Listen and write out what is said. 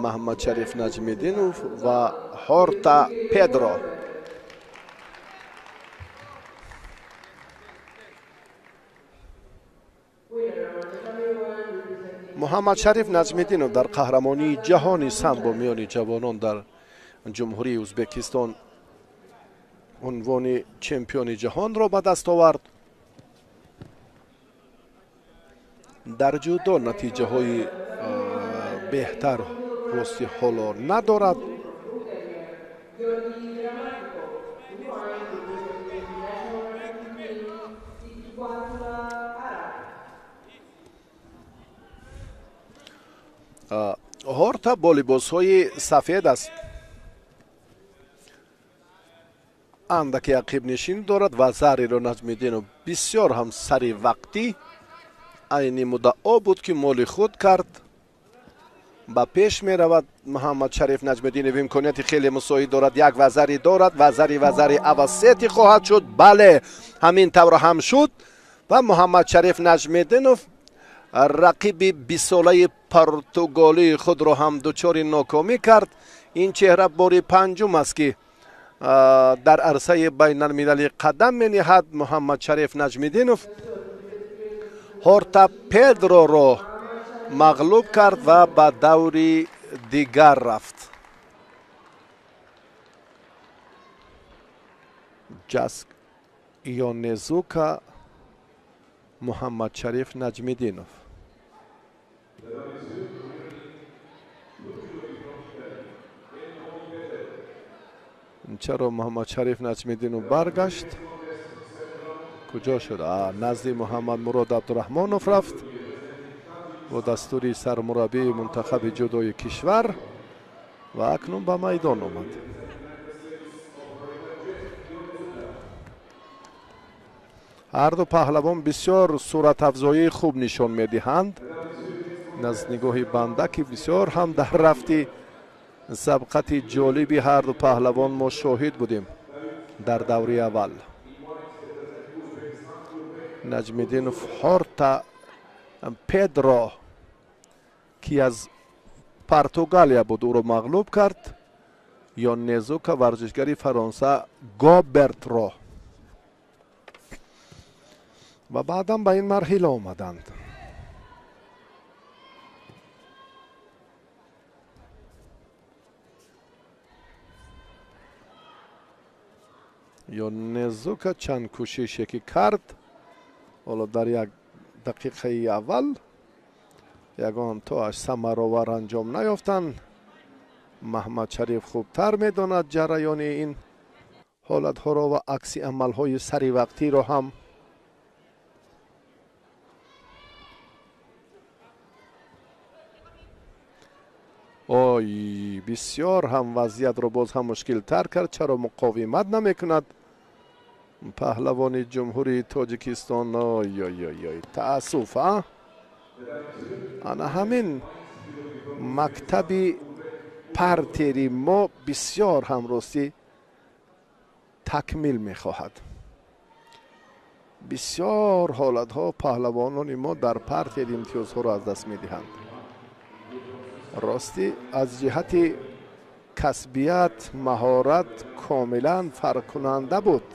Муҳаммадшариф Наҷмиддинов ва Ҳорта Педро. Муҳаммадшариф Наҷмиддинов дар қаҳрамонии ҷаҳони самбо миёни ҷавонон дар Ҷумҳурии Ӯзбекистон унвони чемпиони ҷаҳонро ба даст овард. Дар ҷудо натиҷаҳои беҳтар рости ҳоло надорад. Ҳорта бо либосҳои сафед аст, андаке ақибнишин дорад ва зариро Наҷмиддинов бисёр ҳам сари вақтӣ айни муддао буд, ки моли худ кард. Ба пеш меравад Муҳаммадшариф Наҷмиддинов, имконияти хеле мусоид дорад, як вазари дорад, вазари авасети хоҳад шуд. Бале, ҳамин тавр ҳам шуд ва Муҳаммадшариф Наҷмиддинов рақиби бистсолаи португалии худро ҳам дучори нокомӣ кард. Ин чеҳра бори панҷум аст, ки дар арсаи байналмилалӣ қадам мениҳад. Муҳаммадшариф Наҷмиддинов Ҳорта Педроро мағлуб кард ва ба даври дигар рафт. Ҷаск Йонезука, Муҳаммадшариф Наҷмиддинов. Чаро Муҳаммадшариф Наҷмиддинов баргашт? Куҷо шуд? Назди Муҳаммадмурод Абдураҳмонов рафт бо дастури сармураббии мунтахаби ҷудои кишвар ва акнун ба майдон омад. Ҳарду паҳлавон бисёр суратафзоии хуб нишон медиҳанд. Аз нигоҳи банда, ки бисёр ҳам дар рафти сабқати ҷолиби ҳарду паҳлавон мо шоҳид будем дар даври аввал. Наҷмиддинов Ҳорта Педро, ки аз Португалия буд, ӯро мағлуб кард. Йонезука варзишгари Фаронса Гобертро ва баъдан ба ин марҳила омаданд. Йонезука чанд кӯшише ки кард, ҳоло дар як дақиқаи аввал ягон тоаш самаровар анҷом наёфтанд. Маҳмадшариф хубтар медонад ҷараёни ин ҳолатҳоро ва акси амалҳои саривақтиро ҳам. Ой, бисёр ҳам вазъиятро боз ҳам мушкилтар кард. Чаро муқовимат намекунад паҳлавони Ҷумҳурии Тоҷикистон? Ой-ой-ой, таассуф, а? Ана ҳамин мактаби партери мо бисёр ҳам ростӣ такмил мехоҳад. Бисёр ҳолатҳо паҳлавонони мо дар партер имтиёзҳоро аз даст медиҳанд. Ростӣ аз ҷиҳати касбият, маҳорат комилан фарқкунанда буд.